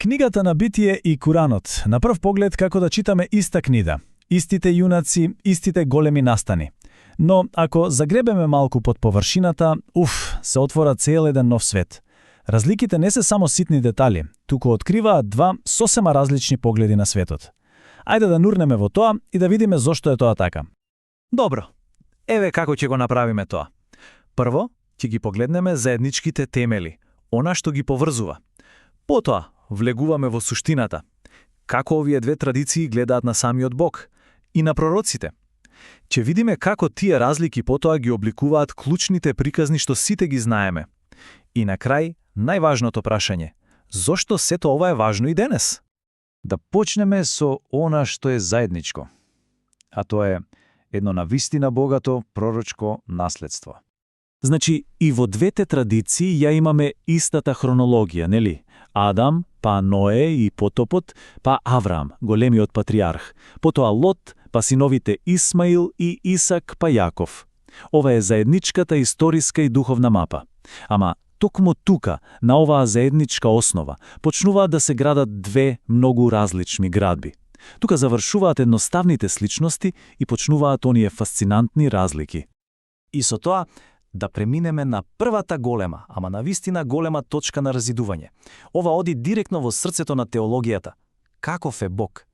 Книгата на Битие и Куранот, на прв поглед како да читаме иста книга. Истите јунаци, истите големи настани. Но ако загребеме малку под површината, се отвора цел еден нов свет. Разликите не се само ситни детали, туку откриваат два сосема различни погледи на светот. Ајде да нурнеме во тоа и да видиме зошто е тоа така. Добро, еве како ќе го направиме тоа. Прво, ќе ги погледнеме заедничките темели, она што ги поврзува. Потоа, влегуваме во суштината. Како овие две традиции гледаат на самиот Бог и на пророците. Ќе видиме како тие разлики потоа ги обликуваат клучните приказни што сите ги знаеме. И на крај, најважното прашање. Зошто сето ова е важно и денес? Да почнеме со она што е заедничко. А тоа е едно навистина богато пророчко наследство. Значи, и во двете традиции ја имаме истата хронологија, нели? Адам, па Ное и потопот, па Авраам, големиот патриарх, потоа Лот, па синовите Исмаил и Исак, па Јаков. Ова е заедничката историска и духовна мапа. Ама токму тука, на оваа заедничка основа, почнуваат да се градат две многу различни градби. Тука завршуваат едноставните сличности и почнуваат оние фасцинантни разлики. И со тоа, да преминеме на првата голема, ама навистина голема точка на разидување. Ова оди директно во срцето на теологијата. Каков е Бог?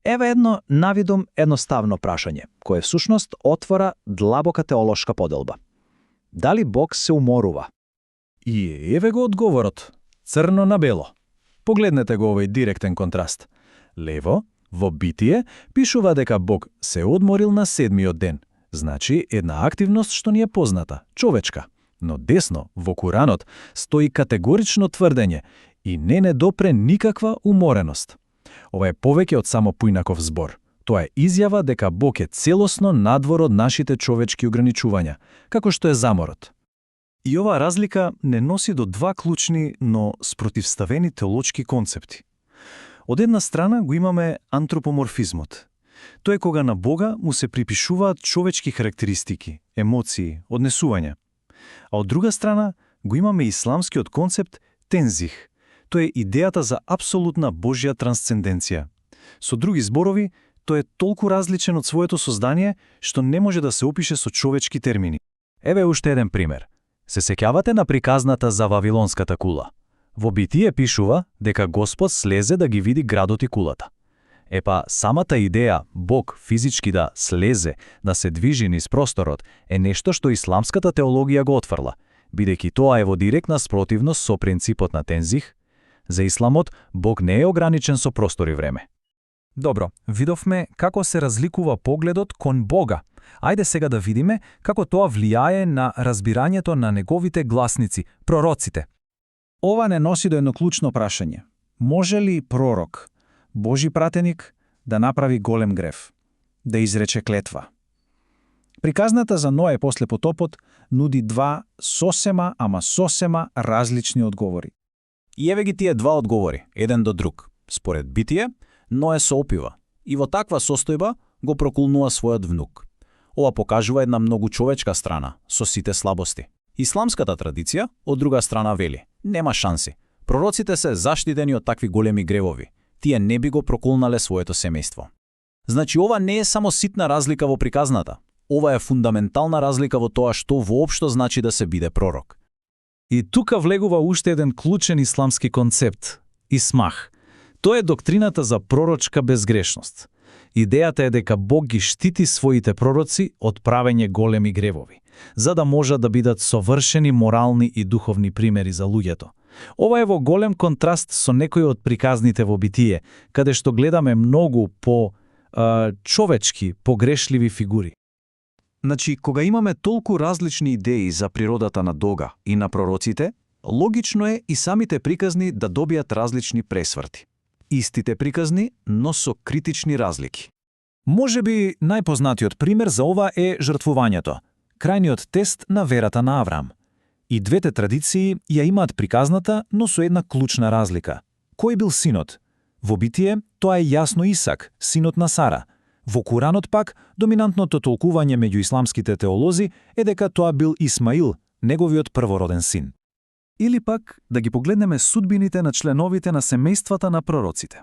Еве едно навидом едноставно прашање, кое всушност отвора длабока теолошка поделба. Дали Бог се уморува? И еве го одговорот. Црно на бело. Погледнете го овој директен контраст. Лево, во Битие, пишува дека Бог се одморил на седмиот ден. Значи, една активност што ни е позната, човечка. Но десно, во Куранот, стои категорично тврдење и не допре никаква умореност. Ова е повеќе од само поинаков збор. Тоа е изјава дека Бог е целосно надвор од нашите човечки ограничувања, како што е заморот. И оваа разлика не носи до два клучни, но спротивставени теолошки концепти. Од една страна го имаме антропоморфизмот. Тоа е кога на Бога му се припишуваат човечки характеристики, емоции, однесувања. А од друга страна го имаме исламскиот концепт тензих. Тоа е идејата за апсолутна Божја трансценденција. Со други зборови, тој е толку различен од своето создание, што не може да се опише со човечки термини. Еве уште еден пример. Се сеќавате на приказната за Вавилонската кула? Во Битие пишува дека Господ слезе да ги види градот и кулата. Епа, самата идеја Бог физички да слезе, да се движи низ просторот, е нешто што исламската теологија го отфрла, бидејќи тоа е во директна спротивност со принципот на тензих. За исламот, Бог не е ограничен со простор и време. Добро, видовме како се разликува погледот кон Бога. Ајде сега да видиме како тоа влијае на разбирањето на неговите гласници, пророците. Ова не носи до едно клучно прашање. Може ли пророк, Божи пратеник, да направи голем грев, да изрече клетва? Приказната за Ное после потопот нуди два сосема различни одговори. И еве ги тие два одговори, еден до друг. Според Битие, Ное се опива и во таква состојба го прокулнува својот внук. Ова покажува една многу човечка страна, со сите слабости. Исламската традиција, од друга страна, вели: нема шанси. Пророците се заштитени од такви големи гревови. Тие не би го прокулнале своето семејство. Значи, ова не е само ситна разлика во приказната. Ова е фундаментална разлика во тоа што воопшто значи да се биде пророк. И тука влегува уште еден клучен исламски концепт – исмах. Тоа е доктрината за пророчка безгрешност. Идејата е дека Бог ги штити своите пророци од правење големи гревови, за да можат да бидат совршени морални и духовни примери за луѓето. Ова е во голем контраст со некои од приказните во Битие, каде што гледаме многу човечки, погрешливи фигури. Значи, кога имаме толку различни идеи за природата на Бога и на пророците, логично е и самите приказни да добијат различни пресврти. Истите приказни, но со критични разлики. Може би најпознатиот пример за ова е жртвувањето, крајниот тест на верата на Авраам. И двете традиции ја имаат приказната, но со една клучна разлика. Кој бил синот? Во Битие тоа е јасно Исак, синот на Сара. Во Куранот пак, доминантното толкување меѓу исламските теолози е дека тоа бил Исмаил, неговиот првороден син. Или пак да ги погледнеме судбините на членовите на семејствата на пророците.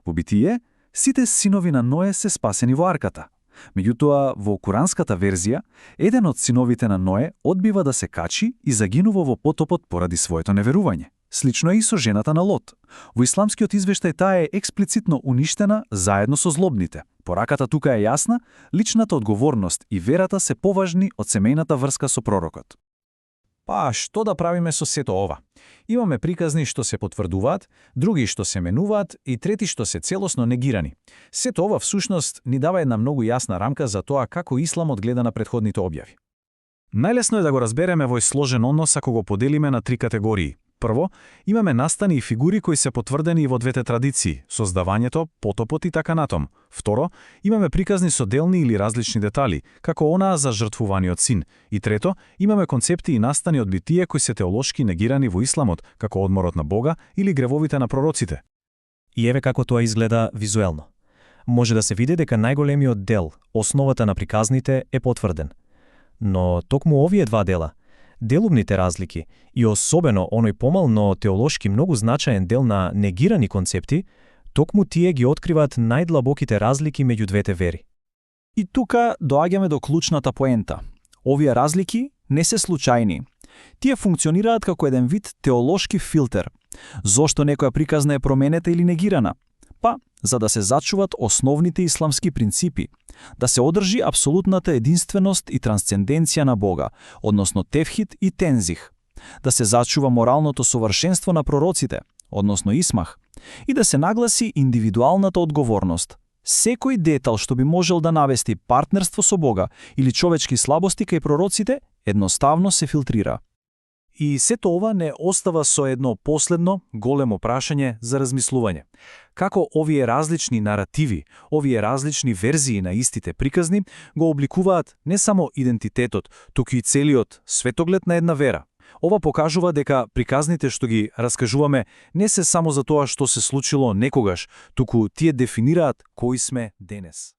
Во Битие, сите синови на Ное се спасени во арката. Меѓутоа, во куранската верзија, еден од синовите на Ное одбива да се качи и загинува во потопот поради своето неверување. Слично е и со жената на Лот. Во исламскиот извештај таа е експлицитно уништена заедно со злобните. Пораката тука е јасна, личната одговорност и верата се поважни од семејната врска со пророкот. Па, што да правиме со сето ова? Имаме приказни што се потврдуваат, други што се менуваат и трети што се целосно негирани. Сето ова всушност ни дава една многу јасна рамка за тоа како исламот гледа на претходните објави. Најлесно е да го разбереме во сложен однос ако го поделиме на 3 категории. Прво, имаме настани и фигури кои се потврдени и во двете традиции – создавањето, потопот и така натом. Второ, имаме приказни со делни или различни детали, како онаа за жртвуваниот син. И трето, имаме концепти и настани од Битие кои се теолошки негирани во исламот, како одморот на Бога или гревовите на пророците. И еве како тоа изгледа визуелно. Може да се види дека најголемиот дел, основата на приказните, е потврден. Но токму овие два дела, делумните разлики и особено оној помал, но теолошки многу значаен дел на негирани концепти, токму тие ги откриваат најдлабоките разлики меѓу двете вери. И тука доаѓаме до клучната поента. Овие разлики не се случајни. Тие функционираат како еден вид теолошки филтер. Зошто некоја приказна е променета или негирана? Па, за да се зачуват основните исламски принципи, да се одржи апсолутната единственост и трансценденција на Бога, односно тевхид и тензих, да се зачува моралното совршенство на пророците, односно исмах, и да се нагласи индивидуалната одговорност. Секој детал што би можел да навести партнерство со Бога или човечки слабости кај пророците, едноставно се филтрира. И сето ова не остава со едно последно, големо прашање за размислување. Како овие различни наративи, овие различни верзии на истите приказни го обликуваат не само идентитетот, туку и целиот светоглед на една вера. Ова покажува дека приказните што ги раскажуваме не се само за тоа што се случило некогаш, туку тие дефинираат кои сме денес.